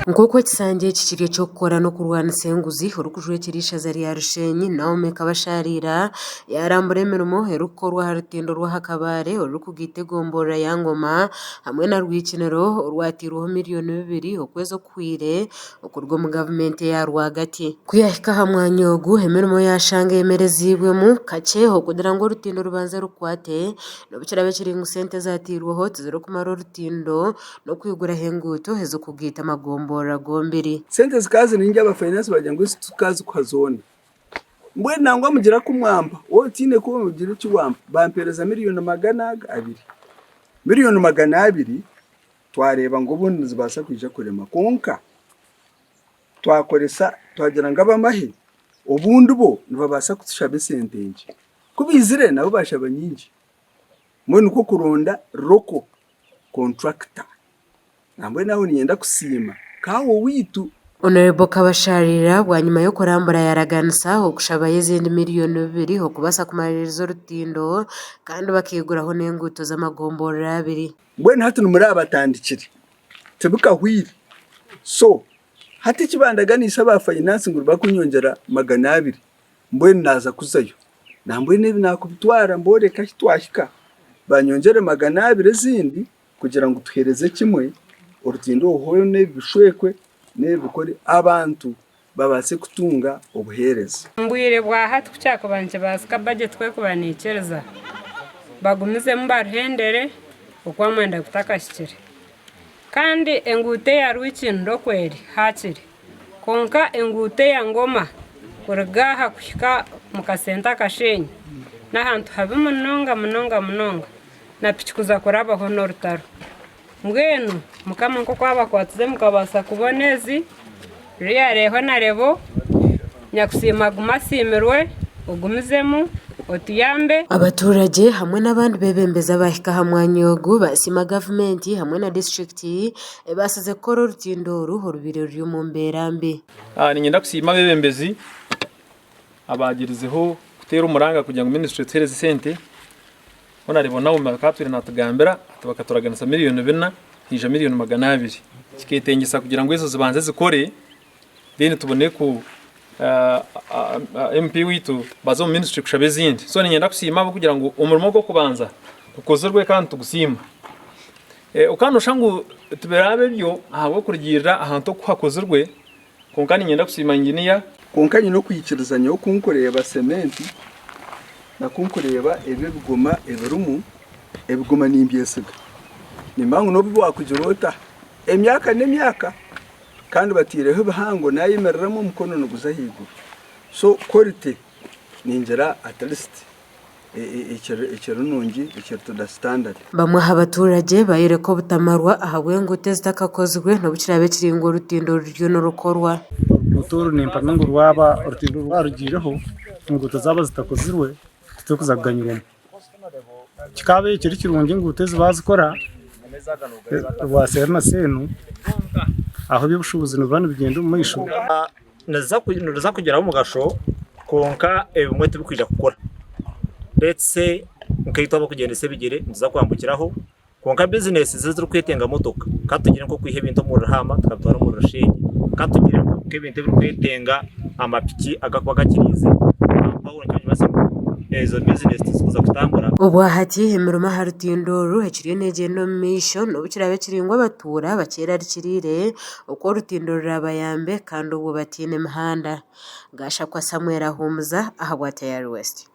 Nk'oku ekisanja eki kiri eky'okukora n'okurwanisa enguzi, orikujwekyera eishaza rya Rushenyi, Naomi Kabasharira yaarambura emirimo erikukorwa aha rutindo rw'aha Kabale orurikugaita egomborora ya Ngoma hamwe na Rwikiniro orwateirweho miriyoni bibiri okwezi okuhwaire okuruga omu gavumenti eya rwagati. Ku yaahika aha mwanya ogu, emirimo yaashanga eyemereziibwemu kakye okugira ngu orutindo rubanze rukwate. N'obu kiraabe kiri ngu sente ezaatairweho tizirikumara orutindo n'okwiguraho enguuto ezirikugaita amagomborora gombiri. Sente zikaba ziri nyingi aba finance bagira ngu ezi titukazikuha zoona. Mbwenu nangwa mugira ku mwampa, waaba otiine ku ogira eki wampa, bampeereza miriyoni 200. Miriyoni 200 Twareeba ngu obundi nizibaasa kwija kurema kwonka twakoresa twagira ngu ab'amahe obundi bo nibabaasa kutushaba esente nkye. Ku baizire nabo baashaba nyingi. Mbwenu nikwo kuronda local contractor. Nambwenu aho niinyenda kusiima kaawa owaitu. Honourable Kabasharira bwanyima y'okurambura yaraganisa okushabayo ezindi miriyoni bibiri okubaasa kumaririza orutindo kandi bakaiguraho n'enguuto z'amagomborora abiri. Mbwenu hati nimuraabatandikire tibikahweire so hati eki bandaganiise aba finance ngu nibakunyongyera 200 mbwenu naaza kuzayo nambwenu ebi naakubitwara mboreke ahu twahika banyongyere 200 ezindi kugira ngu tuhereze kimwe orutindo oru hoona ebi bishwekwe n'ebi bikore abantu babaase kutunga obuheereza. Omu bwire bwa hati ku kyakuba nikibaasika bajeti ku erikuba neikiriza, bagumizemu baruhendere Okwamwenda kutakahikire. Kandi enguuto eya Rwikindo oku eri haakiri, kwonka enguuto eya Ngoma kuruga aha kuhika omu kasenta Akashenyi n'ahantu habi munonga munonga munonga na piki kuza kurabaho n'orutaro. Mbwenu Mukama nk'oku abakwatize mukabaasa kubona ezi, Riya Honarebo, Nyakusiima agume asiimirwe, ogumizemu otuyambe. Abaturage hamwe n'abandi beebembezi abaahika aha mwanya ogu baasiima gavumenti hamwe na disiturikiti ebaasize kukora orutindo oru orubaire ruri omu mbeera mbi. Niinyenda kusiima abeebembezi abagyerizeho kuteera omuranga kugira ngu minisitule etuheereze esente. Honourable Naomi akaba atwire natugambira ati bakaturaganisa 4,000,000 haija 200,000,000. Kiketengyesa kugira ngu ezo zibanze zikore then tubone ku MP waitu baze omu ministry kushaba ezindi. So niinyenda kusiima ahabw'okugira ngu omurimo ogw'okubanza gukozirwe kandi nitugusiima. Okaba noshusha ngu tibiraabe byo ahabw'okurugiirira ahantu oku hakozirwe Kwonka niinyenda kusiima inginiya. Kwonka nyine okwikiriza nyowe ku nkureeba sementi na ku nkureeba ebi ebigoma ebirimu, ebigoma nimbyesiga. Nimba ngu n'obu waakugira ota emyaka n'emyaka kandi bataireho ebihango naayemereramu omukono niguza ahaiguru. So quality ningira at least ekiri nungi ekiri to the standard. Bamwe aha baturage bayoreka obutamarwa ahabw'enguuto ezitakakozirwe n'obu kiraabe kiri ngu orutindo ruriyo nirukorwa. Oruguuto oru nimpamya ngu rwaba orutindo oru rwarugiireho enguuto zaaba zitakozirwe titurikuza kuganyirwamu. Kikaabaire kiri kirungi enguuto ezi baazikora rwa seeri na seenu aho eby'obushuubuzi nibiba nibigyenda omu maisho. Niruza kugiraho omugasho kwonka ebimwe tibirikwija kukora. Let's say nkaitwe abarikugyendesa ebigyere nituza kwambukiraho kwonka bizinesi zo ezirikwetenga motoka ka tugire nk'okwiha ebintu omuri Ruhama tukabitwara omuri Rushenyi, ka tugire nk'ebintu ebirikwetenga amapiki agakuba gakiriize mpaho nikyo nikimanyisa ngu ezo bizinesi tizikuza kutambura. Obwahati emirimo aha rutindo oru ekiriyo negyenda omu maisho n'obu kiraabe kiri ngu abatuura bakyerarikiriire Oku orutindo ruraabayambe kandi obwo bataine mihanda. Gashakwa Samuel ahuumuza ahabwa Tayari West.